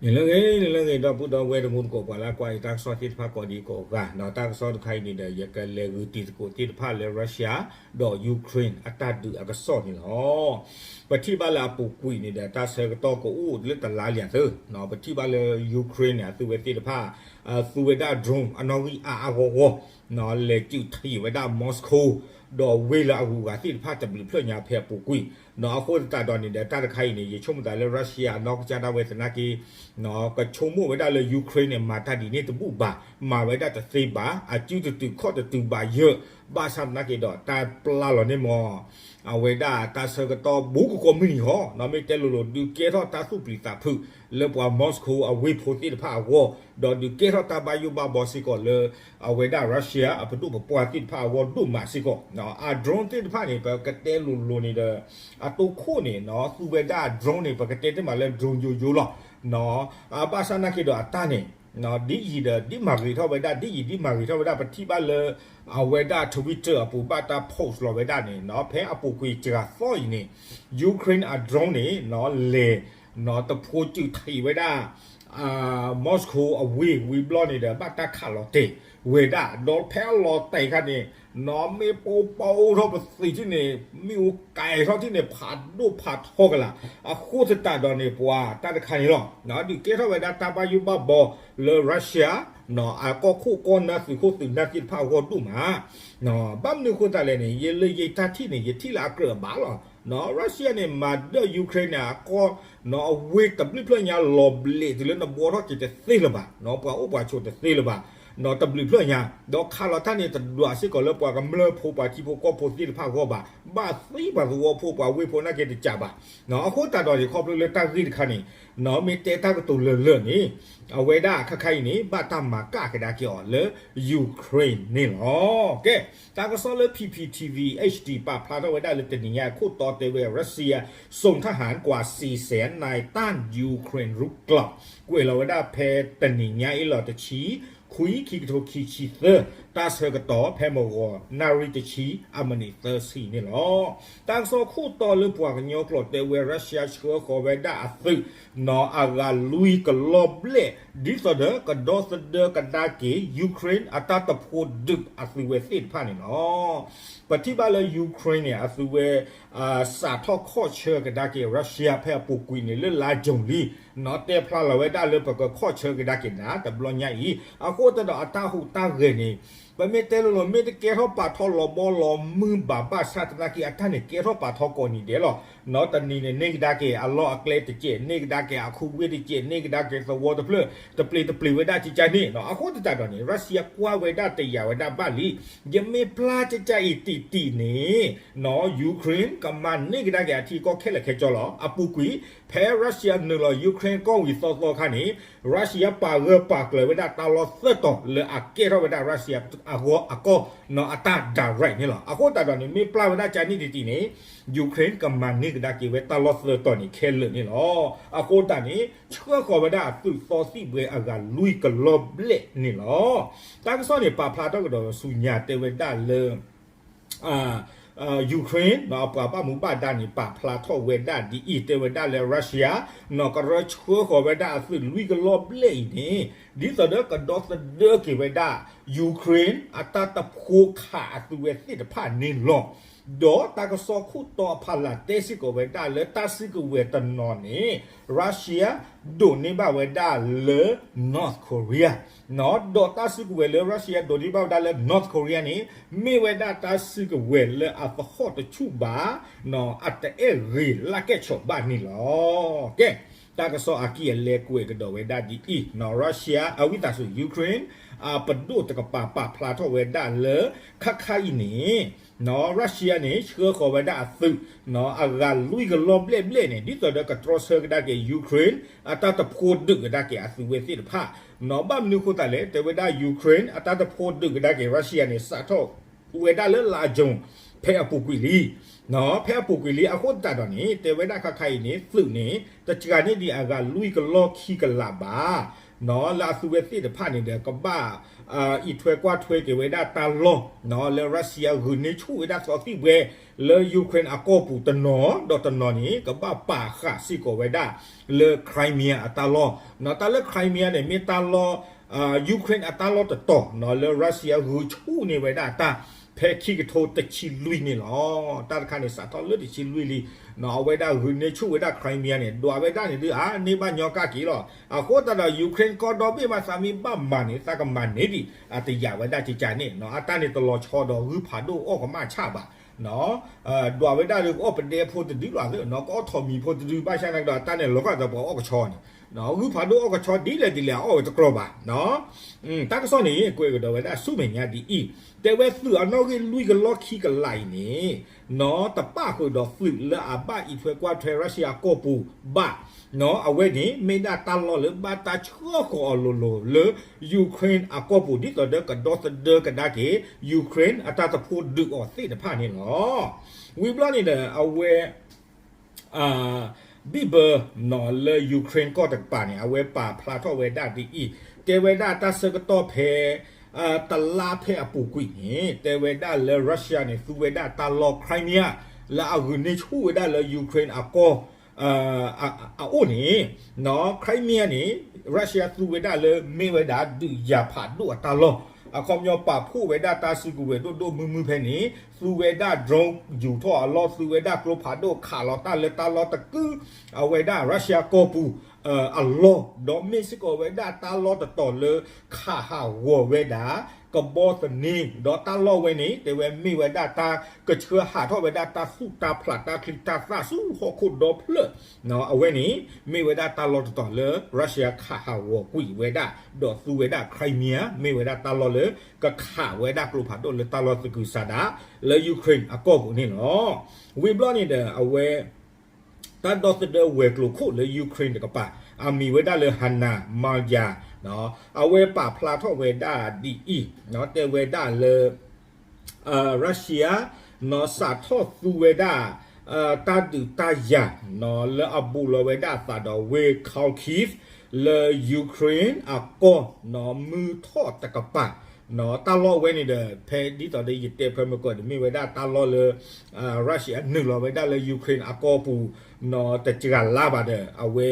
န့ၣ်လၢအဂ့ၤ န့ၣ်လၢအဂ့ၤ ဒီပုၢ်ဒီဝဲၢ်တံၤသကိး ပှၤလၢအကွၢ်ယတၢ်ကစီၣ်သ့ၣ်တဖၣ်ကိးဒံကိးဂၤ ဒီးတၢ်ကစီၣ်တခါအံၤန့ၣ်ဒီး ယကလဲၤဂုာ်တံၤသကိးသ့ၣ်တဖၣ်လၢ Russia ဒီး Ukraine အတၢ်ဒုးအကစီၣ်န့ၣ်လီၤ. ပထံၣ်ဘၣ်လၢအပူၤကွံာ်န့ၣ်ဒီး တၢ်ဆၢကတီၢ်ကအိၣ်လၢတလါလံသု, ပထံၣ်ဘၣ်လၢ Ukraine န့ၣ် အသုဝဲသ့ၣ်တဖၣ် သူဝဲဒၣ် drone အနီၣ်ဂံၢ်အါအါဂီၢ်ဂီၢ် လဲၤစုးထံးဝဲဒၣ် Moscow ဒီးဝ့ၢ်လၢအဂုၤအဂၤသ့ၣ်တဖၣ်တဘျုးဖျၢၣ်ညါဖဲအပူၤကွံာ်, အဃိသတးဒီးန့ၣ်ဒီး တၢ်တခါအံၤန့ၣ် ယဆိကမိၣ်သးလၢ Russia အနီၢ်ကစၢ်ဒၣ်ဝဲသနာ်က့ ကဆိကမိၣ်ဝဲဒၣ်လၢ Ukraine န့ၣ် မၤတၢ်ဒ်န့ၣ်တဘူၣ်ဘၣ်, မၤဝဲဒၣ်တသ့ဘၣ်, အစုတတုၤခီၣ်တတုၤဘၣ်ယၢၢ်, ဘၣ်ဆၣ်သနာ်က့ဒီး တၢ်ပျၢ်လီၤန့ၢ်မီၢ် အဝဲဒၣ်တၢ်ဆၢကတီၢ်ဘူးကကိးမုၢ်နံၤဟီ, မ့ၢ်တဲလိၤလိၤ ဒုးကဲထီၣ်တၢ်သူၣ်ပျံၤသးဖုးလၢပှၤ Moscow အဝ့ၢ်ဖိသ့ၣ်တဖၣ်အဂီၢ်, ဒီးဒုးကဲထီၣ်တၢ်ဘၣ်ယိၣ်ဘၣ်ဘီစ့ၢ်ကီးလၢ အဝဲဒၣ် Russia အပဒိၣ်ပပှၢ်သ့ၣ်တဖၣ်အဂီၢ်ဒိၣ်မးစ့ၢ်ကီး, အ drone သ့ၣ်တဖၣ်န့ၣ် ပကတဲလိၤလိၤန့ၣ်ဒီး အတိခိၣ်န့ၣ် သူဝဲဒၣ် drone န့ၣ် ပကတဲတ့ၢ်မးလၢ drone ယိယိလီၤ. ဘၣ်ဆၣ်သနာ်က့ဒီးအတၢ်န့ၣ် ဒ်ယံာ်ဒီးဒ်မၤဂ့ၤထီၣ်ဝဲဒၣ် ဒ်ယံာ်ဒ်မၤဂ့ၤထီၣ်ဝဲဒၣ် ပထံၣ်ဘၣ်လၢ အဝဲဒၣ် Twitter အပူၤဘၣ်တၢ် post လီၤဝဲဒၣ်န့ၣ် ဖဲအပူၤကွံာ်စှၤသီအံၤန့ၣ် Ukraine အ drone န့ၣ် လဲၤ တဖိစုးထံးဝဲဒၣ် Moscow အဝ့ၢ်ဝံၤဘျီန့ၣ်ဒီး ဘၣ်တၢ်ခးလီၤတဲာ်ဝဲဒၣ် ဒီးဖဲအလီၤတဲာ်ခါန့ၣ် မ့ၣ်ပိၢ်ပိၢ်ထီၣ်ပသံးထံၣ်န့ၣ် မ့ၣ်အူကဲထီၣ်ထံၣ်န့ၣ် ဖးဒိၣ်ဖးထီကလာ်, အဃိသတးဒီးန့ၣ် ပှၤတၢ်တခါန့ၣ်လီၤ. ဒုးကဲထီၣ်ဝဲဒၣ်တၢ်ဘၣ်ယိၣ်ဘၣ်ဘီလၢ Russia အကီၢ်ခိၣ်ကီၢ်နၢ်သုးခိၣ်သုးနၢ်သ့ၣ်တဖၣ်အဂီၢ်ဒိၣ်မး, ဘၣ်မနုၤအဃိသတးလဲၣ်န့ၣ် ယလၢယတၢ်ထံၣ်န့ၣ် ယထံၣ်လၢအကြၢးအဘၣ်လီၤ. Russia န့ၣ် မၤဒၢၣ် Ukraine န့ၣ် အကီၢ် အဝ့ၢ်တဘျုးဖျၢၣ်ညါလီၤဘျဲးတုၤလၢနဘှီထီၣ်က့ၤတသ့လၢၤဘၣ်, ပှၤအိၣ်ပှၤဆိးတသ့လၢၤဘၣ်, တဘျုးဖျၢၣ်ညါ ဒီးခးလီၤတၢ်န့ၣ်တဒွးစ့ၢ်ကီးလၢပှၤကမျၢၢ်ဖိပှၤထံဖိကီၢ်ဖိသ့ၣ်တဖၣ်အဂီၢ်ဘၣ်, ဘၣ်သံပှၤသဝီဖိပှၤဝ့ၢ်ဖိနာ်က့တကးဘၣ်. အဃိသတးဒီးန့ၣ် ခီဖျိလၢတၢ်ဂ့ၢ်တခါန့ၣ် မ့ၢ်တဲတၢ်ကတိၤလၢာ်လၢာ်န့ၣ် အဝဲဒၣ်ခါခါအံၤန့ၣ် ဘၣ်တၢ်မၤကၣ်ကဒါက့ၤအီၤလၢ Ukraine န့ၣ်လီၤ. ကဲ တၢ်ကစီၣ်လၢ P P T V H D ပာ်ဖျါထီၣ်ဝဲဒၣ်လၢတနံၤညါအခိၣ်တီတဲဝဲ Russia ส่งทหารกว่าสี่แสนนายต้าน Ukraine รุกกลับ ကွဲးလီၤဝဲဒၣ်ဖဲတနံၤညါအံၤလီၤ တဆံခွံ ခံကထိခံဆံသၢ တၢ်ဆၢကတီၢ်ဖဲမုၢ်ဂီၤနၣ်ရံၣ်တဆံ အမံးနံးသၢဆံန့ၣ်လီၤ. တၢ်ကစီၣ်ခိၣ်တီလၢပှၤကညီကျိာ်တဲဝဲ Russia ဆှၢဃီၤဝဲဒၣ်အသုး နီၢ်အဂၤလွံၢ်ကလီၤဘျဲၣ် ဒ်သိးဒီးကဒီသဒၢကဒါက့ၤ Ukraine အတၢ်တဖိဒုးအသုးဝဲသ့ၣ်တဖၣ်န့ၣ်လီၤ. ပထံၣ်ဘၣ်လၢ Ukraine န့ၣ် အသုးဝဲ စးထီၣ်ခီၣ်ဆၢကဒါက့ၤ Russia ဖဲအပူၤကွံာ်န့ၣ် လၢလါ June လံ နီၢ်တဲဖျါလီၤဝဲဒၣ်လၢပကခီၣ်ဆၢကဒါက့ၤနၤတဘျီညါအံၤ အဃိသတးဒီးအတၢ်ဟူးတၢ်ဂဲၤန့ၣ် ပမ့ၢ်တဲလိၤလိၤ မ့ၢ်တကဲထီၣ်ပာ်ထီၣ်လီၤဘီလီၤမုၢ်ဘၣ်ဘၣ်ဆၣ်သနာ်က့ အတၢ်န့ၣ်ကဲထီၣ်ပာ်ထီၣ်ကိးနံၤဒဲးလီၤ. နီၢ်တနံၤန့ၣ် န့ၢ်ကဒါက့ၤအလီၢ်အကျဲတစဲး န့ၢ်ကဒါက့ၤအခူဝ့ၢ်တစဲး န့ၢ်ကဒါက့ၤသဝီတဖျၢၣ် တပျ့ၤတပျ့ၤဝဲဒၣ်ကကါန့ၣ် အဃိသတးဒီးန့ၣ် Russia ကွၢ်ဝဲဒၣ်တယာ်ဝဲဒၣ်ဘၣ်လံ ယမ့ၢ်ပျၢ်ကကအံၤတံၢ်တံၢ်န့ၣ် နီၢ် Ukraine ကမၤန့ၢ်ကဒါက့ၤအထံအကီၢ်ခဲလၢာ်ခဲဆ့လီၤ. အပူၤကွံာ် ဖဲ Russia နုာ်လီၤ Ukraine ကီၢ်ဝံၤသီသီခါန့ၣ် Russia ပာ်ဂၢၢ်ပာ်ကျၢၤဝဲဒၣ်တၢ်လီၢ်သၢတီၤလၢအကဲထီၣ်ဝဲဒၣ် Russia အဂီၢ်အကီၢ် နီၢ်အတၢ် direct န့ၣ်လီၤ. အဃိသတးဒီးန့ၣ် မ့ၢ်ပျၢ်ဝဲဒၣ်ကန့ၣ်တံၢ်တံၢ်န့ၣ် Ukraine ကမၤန့ၢ်ကဒါက့ၤဝဲတၢ်လီၢ်သၢတီၤန့ၣ်ခဲလၢာ်န့ၣ်လီၤ. အဃိသတးန့ၣ် ဆှၢဃီၤဝဲဒၣ်အသုးသီသံၣ်ဘှဲအဂၤလွံၢ်ကလီၤဘျဲၣ်န့ၣ်လီၤ. တၢ်ကစီၣ်န့ၣ် ပာ်ဖျါထီၣ်ကဒီးဆူညါတဲဝဲဒၣ်လၢ Ukraine နီၢ်အပှၤဘၣ်မူဘၣ်ဒါန့ၣ် ပာ်ဖျါထီၣ်ဝဲဒၣ်ဒ်အံၤ တဲဝဲဒၣ်လၢ Russia နီၢ်ကရၢဆှၢဃီၤဝဲဒၣ်အသုးလွံၢ်ကလီၤဘျဲၣ်အံၤန့ၣ် ဒ်သိးဒီးကဒီသဒၢက့ၤဝဲဒၣ် Ukraine အတၢ်တဖိခးအသုးဝဲသ့ၣ်တဖၣ်န့ၣ်လီၤ. ဒီးတၢ်ကစီၣ်ခိၣ်တီအဖီလာ်တဲစ့ၢ်ကီးဝဲဒၣ်လၢတၢ်စုကဝဲၤတနီၤန့ၣ် Russia ဒိးန့ၢ်ဘၣ်ဝဲဒၣ်လၢ North Korea ဒီးတၢ်စုကဝဲၤလၢ Russia ဒိးန့ၢ်ဘၣ်ဝဲဒၣ်လၢ North Korea န့ၣ် မ့ၢ်ဝဲဒၣ်တၢ်စုကဝဲၤလၢအသဟီၣ်တဆူၣ်ဘၣ် အတအဲၣ်ဂ့ၤလၢကဲဆိးဘၣ်န့ၣ်လီၤ. ကဲ တၢ်ကစီၣ်အကံၢ်အလဲကွဲးကဒီးဝဲဒၣ်ဒ်အံၤ Russia အဝံသးစူၤ Ukraine အပဒိၣ်တကပၤပာ်ဖျါထီၣ်ဝဲဒၣ်လၢ ခါခါအံၤန့ၣ် Russia န့ၣ် ဆှၢဃီၤဝဲဒၣ်အသုး အဂၤလွံၢ်ကလီၤဘျဲၣ်ဘျဲၣ်န့ၣ် ဒ်သိးဒီးကတြီဆၢကဒါက့ၤ Ukraine အတၢ်တဖိဒုးကဒါက့ၤအသုးဝဲသ့ၣ်တဖၣ် ဘၣ်မနုၤအဃိသတးလဲၣ် တဲဝဲဒၣ် Ukraine အတၢ်တဖိဒုးကဒါက့ၤ Russia န့ၣ် စးထီၣ်ဝဲဒၣ်လၢလါ June ဖဲအပူၤကွံာ်လံ ဖဲအပူၤကွံာ်လံ အဃိသတးဒီးန့ၣ် တဲဝဲဒၣ်ခါခါအံၤန့ၣ် သုးန့ၣ် တစှၤန့ၢ်ဒံးအဂၤလွံၢ်ကလီၢ်ခံကလးဘၣ် လၢအသူဝဲသ့ၣ်တဖၣ်န့ၣ်ဒီး ကဘၣ်အံးထွဲကွၢ်ထွဲက့ၤဝဲဒၣ်တၢ်လီၢ် လၢ Russia ဂုာ်န့ၢ်ဆူၣ်ဝဲဒၣ်သီသံၣ်ဘှဲ လၢ Ukraine အကီၢ်ပူၤတနီၤ ဒီးတနီၤန့ၣ် ကဘၣ်ပာ်ဃာ်စ့ၢ်ကီးဝဲဒၣ်လၢ Crimea အတၢ်လီၢ်. တၢ်လၢ Crimea န့ၣ် မ့ၢ်တၢ်လီၢ် Ukraine အတၢ်လီၢ်တတီၤ လၢ Russia ဂုာ်ဆူၣ်န့ၢ်ဝဲဒၣ်တၢ် ဖဲခံကထိတဆံလွံၢ်န့ၣ်လီၤ. တၢ်တခါန့ၣ် စးထီၣ်လၢတဆံလွံၢ်လံ အဝဲဒၣ်ဂုာ်န့ၢ်ဆူၣ်ဝဲဒၣ် Crimea န့ၣ် ဒွးဝဲဒၣ်န့ၣ်ဒုး အါန့ၢ်ဘၣ်ညီကၢ်က့ၤလီၤ. အဃိသတးဒီး Ukraine ကီၢ်ဒီဘ့ၣ်မး သးမ့ၢ်ဘၣ်မၤန့ၣ် သးကမၤန့ၢ်ဒံး အတယာ်ဝဲဒၣ်ကကန့ၣ် အတၢ်န့ၣ်တလီၤဆီဒီး ဂုၢ်ဖးဒိၣ်အီၣ်ကမၣ်ဆၣ်ဘၣ် ဒွးဝဲဒၣ်လၢအီၣ်ပဒဲဖိတဒုလီၤသ့ ကအီၣ်ထိးမံၤဖိတဒု ဘၣ်ဆၣ်သနာ်က့ဒီး အတၢ်န့ၣ်လီၤဂာ်ဒီးပှၤအီၣ်ကဆီန့ၣ် ဂုၢ်ဖးဒိၣ်အီၣ်ကဆီဒ်လဲၣ်ဒ်လဲၣ် အအီၣ်ဝဲတကြီဘၣ်. တၢ်ကစီၣ်န့ၣ် ကွဲးကဒီးဝဲဒၣ်ဆူမဲာ်ညါဒ်အံၤ, တဲဝဲသုးအနီၣ်ဂံၢ်လွံၢ်ကလီၢ်ခံကလးအံၤန့ၣ် နီၢ်တပၣ်ဃုာ်ဒီးသုးလၢအဘၣ်အံးထွဲကွၢ်ထွဲ Russia အကီၢ်ပူၤဘၣ်. နီၢ်အဝဲန့ၣ် မ့ၢ်ဒၣ်တၢ်လီၢ်လၢဘၣ်တၢ်ဆှၢဃီၤအီၤလိၤလိၤလၢ Ukraine အကီၢ်ပူၤ ဒ်သိးဒီးကဒီသဒၢကဒါက့ၤ Ukraine အတၢ်တဖိးဒုးအီၤသ့ၣ်တဖၣ်န့ၣ်လီၤ. ဝံၤဘျီန့ၣ်ဒီး အဝဲ ဘံၣ်ဘၢ နီၢ်လၢ Ukraine ကီၢ်တကပၤန့ၣ် အဝဲပာ်ဖျါထီၣ်ဝဲဒၣ်ဒ်အံၤ, တဲဝဲဒၣ်တၢ်ဆၢကတီၢ်ဖဲ တလါဖဲအပူၤကွံာ်န့ၣ် တဲဝဲဒၣ်လၢ Russia န့ၣ် သူဝဲဒၣ်တၢ်လီၢ် Crimea လၢအဂုာ်န့ၢ်ဆူၣ်ဝဲဒၣ်လၢ Ukraine အကီၢ် အအိၣ်န့ၣ် နီၢ် Crimea န့ၣ် Russia သူဝဲဒၣ်လၢမ့ၢ်ဝဲဒၣ်ဒုးယၤဖးဒိၣ်အတၢ်လီၢ်, အခီပညီပာ်ဖှိၣ်ဝဲဒၣ်တၢ်စုကဝဲၤဒိၣ်ဒိၣ်မုၢ်မုၢ်ဖဲန့ၣ် သူဝဲဒၣ် drone ယူၤထီၣ်အလီၢ် သူဝဲဒၣ်ကျိဖးဒိၣ်ခးလီၤတၢ်လၢတၢ်လီၢ်တကုၢ် အဝဲဒၣ် Russia ကီၢ်ပူၤ အလီၢ်, ဒီးမ့ၢ်စ့ၢ်ကီးဝဲဒၣ်တၢ်လီၢ်တတီၤလၢခးဟးဂီၤဝဲဒၣ် ကဘီသန့, ဒီးတၢ်လီၢ်ဝဲန့ၣ် တဲဝဲမ့ၢ်ဝဲဒၣ်တၢ်ကဆှၢဟးထီၣ်ဝဲဒၣ်တၢ်သူၣ်တၢ်ဖျးတၢ်ချံတၢ်သၣ်ဆူဟီၣ်ခိၣ်ဒီဖျၢၣ်, အဝဲန့ၣ် မ့ၢ်ဝဲဒၣ်တၢ်လီၢ်တတီၤလၢ Russia ခးဟးဂီၤကွံာ်ဝဲဒၣ် ဒီးသူဝဲဒၣ် Crimea မ့ၢ်ဝဲဒၣ်တၢ်လီၢ်လၢ ကခးဝဲဒၣ်ကျိဖးဒိၣ်လၢတၢ်လီၢ်သကုၤဆးဒး လၢ Ukraine အကီၢ်ပူၤန့ၣ်လီၤ. ဝံၤဘျီန့ၣ်ဒီး အဝဲ တၢ်ဒီသဒၢဝဲၤကျိၤခိၣ်လၢ Ukraine တကပၤ အမံၤဝဲဒၣ်လၢ Hanna Maliar အဝဲပာ်ဖျါထီၣ်ဝဲဒၣ်ဒ်အံၤ, တဲဝဲဒၣ်လၢ Russia နီၢ်စးထီၣ်သူဝဲဒၣ် တၢ်ဒုးတၢ်ယၤ နီၢ်လၢအဘူးလီၤဝဲဒၣ်အသးဒီးဝ့ၢ် Kharkiv လၢ Ukraine အကီၢ် နီၢ်မုၢ်ထီၣ်တကပၤ, နီၢ်တၢ်လီၢ်ဝဲန့ၣ်ဒီး ဖဲဒ်သိးဒီးယတဲဖဲမုၢ်ကီၢ်န့ၣ် မ့ၢ်ဝဲဒၣ်တၢ်လီၢ်လၢ Russia နုာ်လီၤဝဲဒၣ်လၢ Ukraine အကီၢ်ပူၤ နီၢ်တစှၤလါဘၣ်ဒီး အဝဲ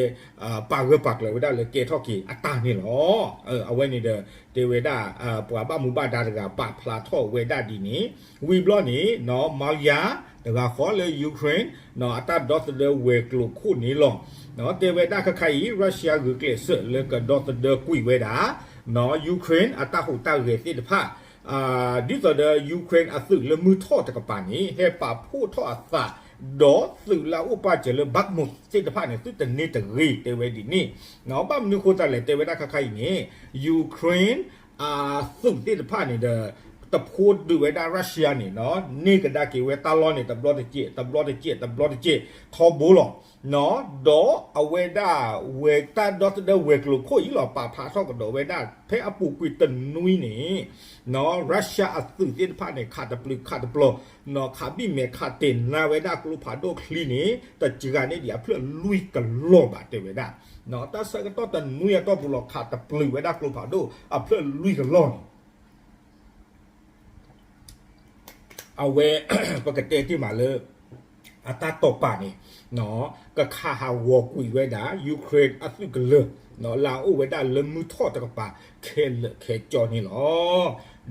ပာ်ဂၢၢ်ပာ်ကျၢၤဝဲဒၣ်လၢကဲထီၣ်က့ၤအတၢ်န့ၣ်လီၤ. အဝဲန့ၣ်ဒီး တဲဝဲဒၣ် ပှၤဘၣ်မူဘၣ်ဒါတဂၤပာ်ဖျါထီၣ်ဝဲဒၣ်ဒ်န့ၣ်, ဝံၤဘျီန့ၣ် နီၢ် Maliar တဂၤဃီလၢ Ukraine နီၢ်အတၢ်ဒီသဒၢဝဲၤကျိၤခိၣ်န့ၣ်လီၤ. နီၢ်တဲဝဲဒၣ်ခဲခါအံၤ Russia ဂုာ်ကျဲးစၢးလၢကဒီသဒၢကွံာ်ဝဲဒၣ် နီၢ် Ukraine အတၢ်ဟူးတၢ်ဂဲၤသ့ၣ်တဖၣ် ဒ်သိးဒီး Ukraine အသုးလၢမုၢ်ထီၣ်တကပၤန့ၣ် ဟဲပာ်ဖှိၣ်ထီၣ်အသး ဒီးသုးလၢအအိၣ်ပာ်စၢၤလၢ Bakhmut သ့ၣ်တဖၣ်န့ၣ် သုတန့ၢ်တဂ့ၤ တဲဝဲဒ်န့ၣ်, ဘၣ်မနုၤဃိသတးလဲၣ် တဲဝဲဒၣ်ခဲခါအံၤန့ၣ် Ukraine အသုးသ့ၣ်တဖၣ်န့ၣ်ဒီး တဖိးဒုးဝဲဒၣ် Russia န့ၣ် န့ၢ်ကဒါက့ၤဝဲတၢ်လီၢ်န့ၣ် တဘျီတစဲး တဘျီတစဲး တဘျီတစဲး ထီဘိလီၤ. ဒီးအဝဲဒၣ်ဝဲတၢ်ဒီသဒၢဝဲၤကျိၤခိၣ်အံၤလီၤ ပာ်ဖျါထီၣ်ကဒီးဝဲဒၣ် ဖဲအပူၤကွံာ်တနွံန့ၣ် နီၢ် Russia အသုးသ့ၣ်တဖၣ်န့ၣ် ခးတပျုာ်ခးတပျီၤ နီၢ် ခးဘံၣ်မဲာ်ခးတ့ၢ်နါဝဲဒၣ်ကျိဖးဒိၣ်ချံန့ၣ် တစှၤန့ၢ်ဒံးအဖျၢၣ်လွံၢ်ကလီၢ်ဘၣ် တဲဝဲဒၣ်. တၢ်ဆၢကတီၢ်တနွံအတီၢ်ပူၤလီၤ ခးတပျုာ်ဝဲဒၣ်ကျိဖးဒိၣ်အဖျၢၣ်လွံၢ်ကလီၢ်န့ၣ် အဝဲ ပကတဲတ့ၢ်မးလၢ အတၢ်တိာ်ပာ်န့ၣ် ကခးဟးဂီၤကွံာ်ဝဲဒၣ် Ukraine အသုးကလၢၤ လၢအအိၣ်ဝဲဒၣ်လၢမုၢ်ထီၣ်တကပၤ ခဲလၢာ်ခဲကၠီန့ၣ်လီၤ.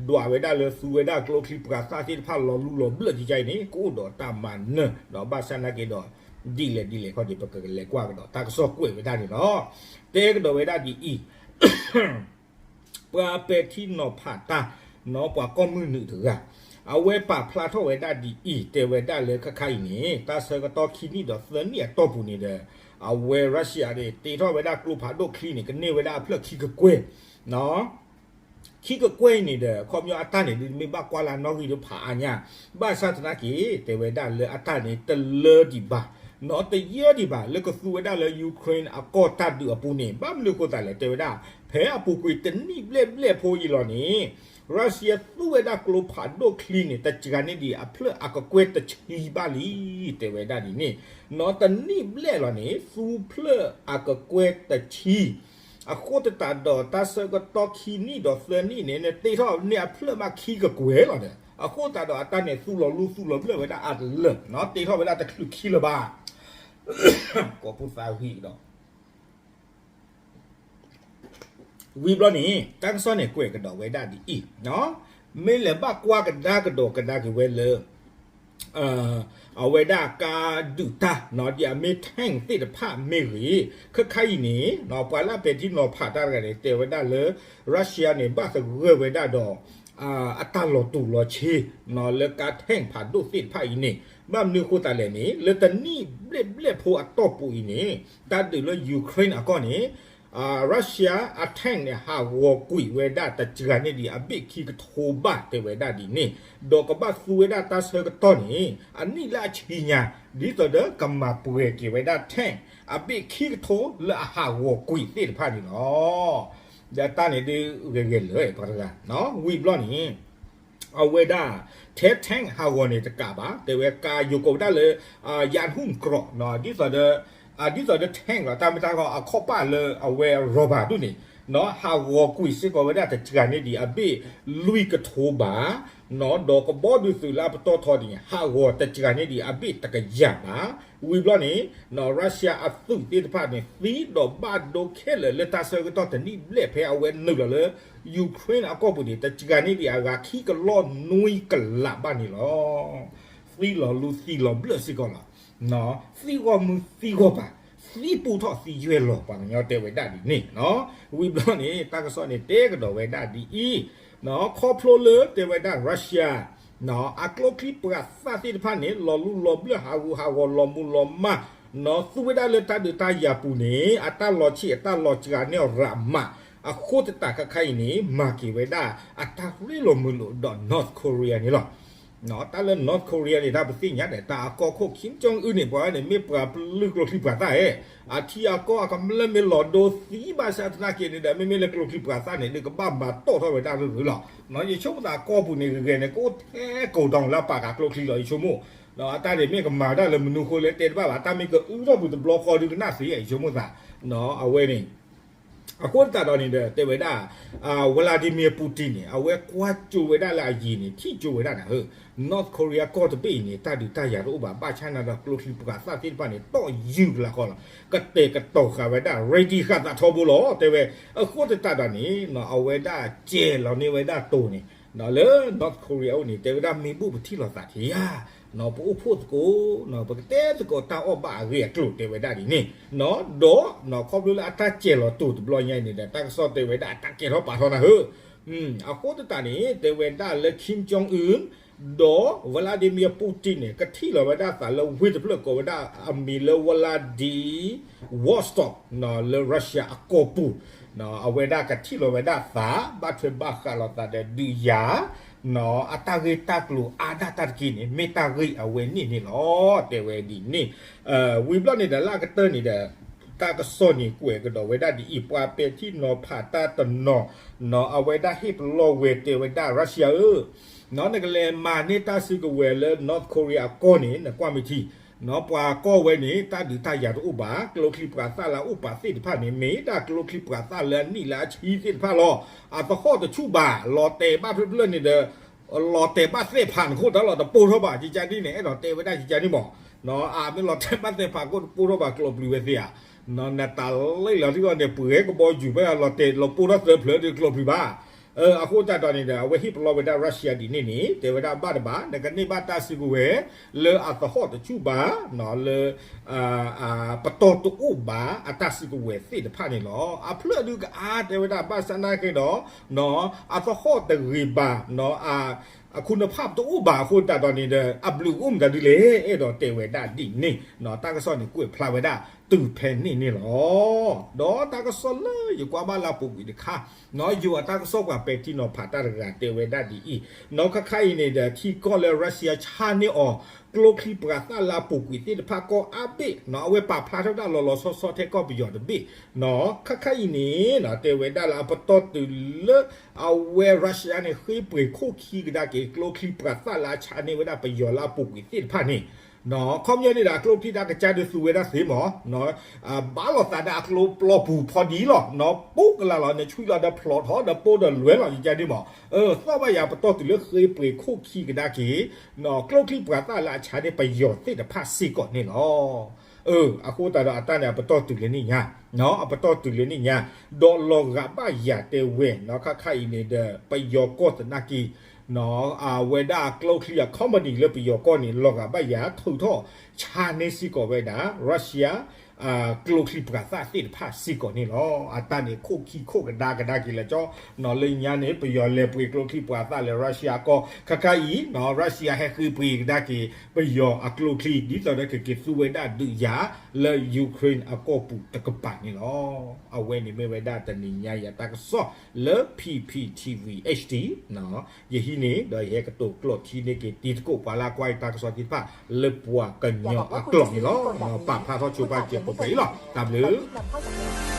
ဒွးဝဲဒၣ်လၢသူဝဲဒၣ်ကျိချံပှၤသၣ်သ့ၣ်တဖၣ်လီၤလူလီၤဘျၢၣ်ကကါအံၤန့ၣ် ကအိၣ်ဒီးတၢ်မၤနၢၤ ဒီးဘၣ်ဆၣ်နာ်က့ဒီး ဒ်လဲၣ်ဒ်လဲၣ်ခီန့ၣ် ပကလဲၤကွၢ်ကဒီးတၢ်ကစီၣ်ကွဲးဝဲဒၣ်န့ၣ်လီၤ. တဲကဒီးဝဲဒၣ်ဒ်အံၤ ပှၤပဲာ်ထံနီၤဖးတၢ် နီၢ်ပှၤကီၢ်မုၢ်နုာ်တဂၤ အဝဲပာ်ဖျါထီၣ်ဝဲဒၣ်ဒ်အံၤ တဲဝဲဒၣ်လၢခဲခါအံၤန့ၣ် တၢ်ဆၢကတီၢ်ခံနံၣ်ဒီးသၢနံၣ်အတီၢ်ပူၤန့ၣ်ဒီး အဝဲ Russia န့ၣ် တ့ထီၣ်ဝဲဒၣ်ကျိဖးဒိၣ်ချံန့ၣ် ကန့ၢ်ဝဲဒၣ်အဖျၢၣ်ခံကကွဲၢ် ခံကကွဲၢ်အံၤန့ၣ်ဒီး အခီပညီအတၢ်န့ၣ်ဒ်မ့ၢ်ဘၣ်ကွၢ်လၢအနီၣ်ဂံၢ်ဒ်ဖးအါညါ ဘၣ်ဆၣ်သနာ်က့ တဲဝဲဒၣ်လၢအတၢ်န့ၣ်တလၢဒံးဘၣ် နီၢ်တယၢဒံးဘၣ် လၢကသူဝဲဒၣ်လၢ Ukraine အကီၢ်တၢ်ဒုးအပူၤန့ၣ် ဘၣ်မနုၤဃိသတးလဲၣ် တဲဝဲဒၣ် ဖဲအပူၤကွံာ်တနံၣ်ဘျဲၣ်ဘျဲၣ်ဖိအံၤလီၤန့ၣ် Russia သူဝဲဒၣ်ကျိဖးဒိၣ်ချံန့ၣ် တစှၤန့ၢ်ဒံးအဖျၢၣ်အကကွဲၢ်တဆံဘၣ်လံ တဲဝဲဒၣ်ဒ်န့ၣ် နီၢ်တနံၣ်ဘျဲၣ်လီၤန့ၣ် သူဖျၢၣ်အကကွဲၢ်တဆံ အဃိသတးဒီးတၢ်ဆၢကတီၢ်ခံနံၣ်ဒီးသၢနံၣ်န့ၣ် နတ့ထီၣ်န့ၢ်အဖျၢၣ်မးခံကကွဲၢ်လီၤဒီး အဃိသတးဒီးအတၢ်န့ၣ်သူၣ်လီၤလူသူၣ်လီၤဘျၢၣ်ဝဲဒၣ်အလၢာ်, တ့ထီၣ်ဝဲဒၣ်တချုးခံလၢၤဘၣ်, ကိးပူၤသးဝံၤဒီး ဝံၤဘျီန့ၣ် တၢ်ကစီၣ်န့ၣ်ကွဲးကဒီးဝဲဒၣ်ဒ်အံၤ, မ့ၢ်လဲၤဘၣ်ကွၢ်ကဒါကဒီးကဒါက့ၤဝဲလၢ အဝဲဒၣ်ကါဒုးတၢ် ဒ်အမ့ၢ် tank သ့ၣ်တဖၣ်မ့ၢ်ဂ့ၤ, ခဲခါအံၤန့ၣ် ပှၤလၢအပဲာ်ထံနီၤဖးတၢ်တဂၤန့ၣ် တဲဝဲဒၣ်လၢ Russia န့ၣ် ဘၣ်သဂၢၢ်ဝဲဒၣ်ဒီး အတၢ်လီၤတူာ်လီၤဆ့ လၢကါ tank ဖးဒိၣ်သ့ၣ်တဖၣ်အံၤန့ၣ် ဘၣ်မနုၤအဃိသတးလဲၣ်န့ၣ် လၢတနံၣ်ဘျဲၣ်ဘျဲၣ်ဖိအတီၢ်ပူၤအံၤန့ၣ် တၢ်ဒုးလၢ Ukraine အကီၢ်န့ၣ် Russia အ tank န့ၣ် ဟးဂီၤကွံာ်ဝဲဒၣ်တစှၤန့ၢ်ဒံးအဘ့ၣ်ခံကထိဘးတဲဝဲဒၣ်ဒ်န့ၣ်, ဒီးကဘၣ်သူဝဲဒၣ်တၢ်ဆၢကတီၢ်န့ၣ် အနံၣ်လၢအဆံညါ ဒ်သိးဒီးကမၤပှဲၤက့ၤဝဲဒၣ် tank အဘ့ၣ်ခံကထိလၢအဟးဂီၤကွံာ်သ့ၣ်တဖၣ်န့ၣ်လီၤ. ဒီးတၢ်န့ၣ်ဒုးဂဲၤဂဲၤလၢာ်ပှၤတဂၤ ဝံၤဘျီန့ၣ် အဝဲဒၣ် ထဲ tank ဟးဂီၤန့ၣ်တကးဘၣ် တဲဝဲကါယိၤကိးဝဲဒၣ်လၢ ရၢၣ်ဟုၣ်ကြီး ဒ်သိးဒီး ဒ်သိးဒီး tank လီၤ တၢ်မ့ၢ်တၢ်ဂီၤအခီၣ်ပၣ်လၢအဝဲ rubber ဒူၣ်န့ၣ် ဟးဂီၤကွံာ်စ့ၢ်ကီးဝဲဒၣ်တစှၤန့ၢ်ဒံးအဘ့ၣ်လွံၢ်ကထိဘး ဒီးကဘီဒုးသုးလၢအပတီၢ်ထီန့ၣ် ဟးဂီၤတစှၤန့ၢ်ဒံးအဘ့ၣ်တကယၤဘး, ဝံၤဘျီန့ၣ် Russia အသုးသ့ၣ်တဖၣ်န့ၣ် သံဒီးဘၣ်ဒိခဲလၢာ်လၢတၢ်ဆၢကတီၢ်တနံၣ်ဘျဲၣ်ဖဲအဝဲနုာ်လီၤလၢ Ukraine အကီၢ်ပူၤန့ၣ် တစှၤန့ၢ်ဒံးအဂၤခံကလီၢ်နွံကလးဘၣ်န့ၣ်လီၤ. သံလီၤလူသံလီၤဘျၢၣ်စ့ၢ်ကီးလီၤ. သံဂီၢ်မုၢ်သံဂီၢ်ပၤ, သံပူထီၣ်သံယွဲၢ်လီၤ ပှၤကညီတဲဝဲဒၣ်ဒ်န့ၣ်, ဝံၤဘျီန့ၣ် တၢ်ကစီၣ်န့ၣ်တဲကဒီးဝဲဒၣ်ဒ်အံၤ, ခီဖျိလၢတဲဝဲဒၣ် Russia အကျိချံပှၤသၣ်သ့ၣ်တဖၣ်န့ၣ် လီၤလူလီၤဘျၢၣ်ဟးဂူာ်ဟးဂီၤလီၤမူလီၤမၢ်, သူဝဲဒၣ်လၢတၢ်ဒုးတၢ်ယၤပူၤန့ၣ် အတၢ်လီၤဆံးအတၢ်လီၤစှၤန့ၢ်အီၤရးမး, အဃိသတးခဲခါအံၤန့ၣ် မၤက့ၤဝဲဒၣ်အတၢ်ရ့လိာ်မုာ်လိာ်ဒီး North Korea န့ၣ်လီၤ. တၢ်လၢ North Korea န့ၣ် တၢ်ပသ့ၣ်ညါဒီး တၢ်အကီၢ်ခိၣ် Kim Jong Un န့ၣ် ပှၤန့ၣ် မ့ၢ်ပှၤပလုၢ်ကျိချံပှၤသၣ်ဧါ, အထံအကီၢ်အကမျၢၢ်မ့ၢ်လီၤဒိသံဘၣ်ဆၣ်သနာ်က့န့ၣ်ဒီး မ့မ့ၢ်လၢကျိချံပှၤသၣ်န့ၣ် ဒုးကဘၣ်မၤတီၢ်ထီၣ်ဝဲဒၣ်ရုၢ်ရုၢ်လီၤ. ယဆိကမိၣ်သးကီၢ်ပူၤန့ၣ် ဂဲၤဂဲၤန့ၣ် ကအိၣ်ထဲကိးဒီလၢအပာ်ကၤကျိချံလီၤ ယဆိကမိၣ်, အတၢ်န့ၣ်မ့ၢ်ကမၤဝဲဒၣ်လၢမနုၤဃိလဲၣ် တဲတဘၣ်ဘၣ် တၢ်မ့ၢ်ကအုထီၣ်ပူၤတဘျီဃီဒုးကနၣ်သ့ ယဆိကမိၣ်သး, အဝဲန့ၣ် အဃိသတးဒီးန့ၣ်ဒီး တဲဝဲဒၣ် Vladimir Putin န့ၣ် အဝဲကွၢ်ကၠိဝဲဒၣ်လၢအယံၤန့ၣ် ထံၣ်ကၠိဝဲဒၣ်န့ၣ် North Korea ကီၢ်တဘ့ၣ်အံၤန့ၣ် တၢ်ဒုးတၢ်ယၤတအိၣ်ဘၣ် ဘၣ်ဆၣ်န့ၣ်ဒီးကျိချံပှၤသၣ်သ့ၣ်တဖၣ်န့ၣ် တီၢ်ယုၢ်ကလးဃီလီၤ. ကတဲာ်ကတီၤဃာ်ဝဲဒၣ် ready ဃာ်သးထီဘိလီၤ တဲဝဲ. အဃိသတးဒီးန့ၣ် အဝဲဒၣ်စဲၤလီၤန့ၢ်ဝဲဒၣ်တိၤန့ၣ် လၢ North Korea အအိၣ်န့ၣ် တဲဝဲဒၣ်မ့ၢ်ဘူၣ်ပထံၣ်လိာ်သးထံဧါ, ပအိၣ်ဖှိၣ်သကိး ပကတဲသကိးတၢ်အီၣ်ဘၣ်အဂ့ၢ်အကျိၤတဲဝဲဒၣ်ဒ်န့ၣ်, ဒီးခီဖျိလၢအတၢ်စဲၤလီၤတိၤတဘျီညါအံၤန့ၣ်ဒီး တၢ်ကစီၣ်တဲဝဲဒၣ်အတၢ်ကဲထီၣ်ပာ်ထီၣ်နၤဧၢ, အဃိသတးန့ၣ် တဲဝဲဒၣ်လၢ Kim Jong Un ဒီး Vladimir Putin န့ၣ် ကထံၣ်လီၤဝဲဒၣ်သးလၢဝ့ၢ်တဖျၢၣ်ကိးဝဲဒၣ်အမံၤလၢ Vladivostok လၢ Russia အကီၢ်ပူၤ, အဝဲဒၣ်ကထံၣ်လီၤဝဲဒၣ်သး ဘၣ်ထွဲဘၣ်ဃးလိာ်သးဒီးဒုးယၤ အတၢ်ဂ့ၢ်တၢ်ကျိၤအါဒၣ်တၢ်တက့ၢ်န့ၣ် မ့ၢ်တၢ်ဂ့ၢ်အဝဲန့ၣ်န့ၣ်လီၤ တဲဝဲဒ်န့ၣ်. ဝံၤဘျီန့ၣ်ဒီးလၢအကတၢၢ်န့ၣ်ဒီး တၢ်ကစီၣ်န့ၣ်ကွဲးကဒီးဝဲဒၣ်ဒ်အံၤ ပှၤပဲာ်ထံနီၤဖးတၢ်တနီၤ အဝဲဒၣ်ဟ့ၣ်ပလီၢ်ဝဲတဲဝဲဒၣ် Russia ဧၢ နကလဲၤမၤန့ၢ်တၢ်စုကဝဲၤလၢ North Korea အကီၢ်န့ၣ် နကွၢ်မ့ၢ်ထံ ပှၤကီၢ်ဝဲန့ၣ် တၢ်ဒုးတၢ်ယၤတအိၣ်ဘၣ် ကျိချံပှၤသၣ်လၢအအိၣ်ပာ်သ့ၣ်တဖၣ်န့ၣ် မ့ၢ်ဒၣ်ကျိချံပှၤသၣ်လၢအနံၣ်လၢအဆံသ့ၣ်တဖၣ်လီၤ. အသဟီၣ်တဆူၣ်ဘၣ် လီၤတဲာ်ဘၣ်ဖျၢၣ်ဖျၢၣ်န့ၣ်ဒီး လီၤတဲာ်ဘၣ်သဲးဖးန့ၣ်ခိၣ်တၢ်လီၤတပိၢ်ထီၣ်ဘၣ် ကကန့ၣ် အဲၣ်ဒိးတဲဝဲဒၣ်ကကန့ၣ်မး အမ့ၢ်လီၤတဲာ်ဘၣ်သဲးဖးခိၣ်တပိၢ်ထီၣ်ဘၣ်ကျိးပျံၤဝဲသ့ဧါ နတၢ်လံၣ်လီၤထံၣ်အီၤန့ၣ် ပှဲၤကဘီယူၤဖဲလီၤတဲာ်လီၤပိၢ်ထီၣ်သၢဖျၢၣ်ဒီးကျိးပျံၤဘၣ်. အဃိသတးဒီးန့ၣ်ဒီး အဝဲဟ့ၣ်ပလီၢ်ဝဲဒၣ် Russia ဒ်န့ၣ်န့ၣ် တဲဝဲဒၣ်ဘၣ်တဘၣ် နကန့ၢ်ဘၣ်တၢ်စုကဝဲၤ လၢအသဟီၣ်တဆူၣ်ဘၣ် လၢ ပတီၢ်တအိၣ်ဘၣ် အတၢ်စုကဝဲၤသ့ၣ်တဖၣ်န့ၣ်လီၤ. အဖျၢၣ်ဒုးကအါတဲဝဲဒၣ်ဘၣ်ဆၣ်နာ်က့ဒီး အသဟီၣ်တဂ့ၤဘၣ် အခိၣ်နူာ်ဖးတအိၣ်ဘၣ်အဃိသတးဒီးန့ၣ်ဒီး အဘျုးအိၣ်မတၤဒ်လဲၣ် အဲၣ်ဒိးတဲဝဲဒၣ်ဒ်န့ၣ် တၢ်ကစီၣ်န့ၣ်ကွဲးဖျါဝဲဒၣ်တုၤဖဲန့ၣ်န့ၣ်လီၤ. ဒီးတၢ်ကစီၣ်လၢယကွၢ်ဘၣ်လၢအပူၤကွံာ်တခါ ယိၤအတၢ်ကစီၣ်ပှၤပဲာ်ထံနီၤဖးတၢ်တဂၤတဲဝဲဒၣ်ဒ်အံၤ နီၢ်ခါခါအံၤန့ၣ်ဒီး ထံကီၢ်လၢ Russia ဆါန့ၢ်အီၤ ကျိချံပှၤသၣ်လၢအပူၤကွံာ်သ့ၣ်တဖၣ်ကီၢ်အါဘ့ၣ် အဝဲပာ်ဖျါထီၣ်ဝဲဒၣ်လီၤလီၤဆီဆီထဲကီၢ်ပယီၤတဘ့ၣ် ခါခါအံၤန့ၣ် တဲဝဲဒၣ်လၢအပတီၢ်တုၤလၢ အဝဲ Russia န့ၣ် ဃ့ပှ့ၤခိၣ်ခံကဒါက့ၤ ကျိချံပှၤသၣ်လၢအဆါန့ၢ်ဝဲဒၣ်ပယီၤလၢအပူၤကွံာ်သ့ၣ်တဖၣ်န့ၣ် ခီပညီန့ၣ်ဒီး အကျိချံတၢ်ကစၢ်ဒုးသူဝဲဒၣ်သ့မး, ဘၣ်လိာ်သးဒီးအကျိပျီပူၤဖီဒံလီၤ, ပူကလးလီၤ နဆွံလီၤဒီးဖျိးထီၣ်ဒီးပိၢ်ဒီးလွဲလီၤ ယကန့ၣ်မး, သီၣ်ဘၣ်ယၤပတီၢ်တုၤလၢဃ့ပှ့ၤခိၣ်ခံကဒါက့ၤ ကျိချံပှၤသၣ်လၢအဆါန့ၣ် ပယီၤသ့ၣ်တဖၣ်စ့ၢ်ကီးန့ၣ်လီၤ. အဃိသတးဒီးအတၢ်န့ၣ် အပတီၢ်တုၤလၢန့ၣ်ညါ, အပတီၢ်တုၤလၢန့ၣ်ညါ, ဒီးလီၤဂာ်ဘၣ်ယၤတဲဝဲ ခါခါအံၤန့ၣ်ဒီး ပယီၤကီၢ်သနာ်က့ အဝဲဒၣ်အကျိချံအ company လၢပယီၤကီၢ်န့ၣ် လီၤဂာ်ဘၣ်ယၤထုးထီၣ်ဆါန့ၢ်စ့ၢ်ကီးဝဲဒၣ် Russia ကျိချံပှၤသၣ်သ့ၣ်တဖၣ်စ့ၢ်ကီးန့ၣ်လီၤ. အတၢ်န့ၣ်ခိၣ်ခံခိၣ်ကဒါကဒါက့ၤလၢကၠီ, လၢညါန့ၣ် ပယီၤလဲၤပှ့ၤကျိချံပှၤသၣ်လၢ Russia အကီၢ် ခါခါအံၤ Russia ဟဲဃ့ပှ့ၤကဒါက့ၤ ပယီၤအကျိချံ ဒ်သိးဒီးကက့ၤသူဝဲဒၣ်ဒုးယၤ လၢ Ukraine အကီၢ်ပူၤတကပၤန့ၣ်လီၤ. အဝဲန့ၣ်မ့ၢ်ဝဲဒၣ်တနံၤညါအံၤအတၢ်ကစီၣ်လၢ P P T V H D ယဟံးန့ၣ် ဒီးယဟဲကတိၤကျိးထံန့ၢ်က့ၤတံၤသကိးပှၤလၢအကွၢ်ယတၢ်ကစီၣ်သ့ၣ်တဖၣ် လၢပှၤကညီအကျိာ်န့ၣ်လီၤ. ပာ်ဖျါထီၣ်ဆိပာ်စဲးပှဲၤပှဲၤအံၤလီၤ. တၢ်ဘျုး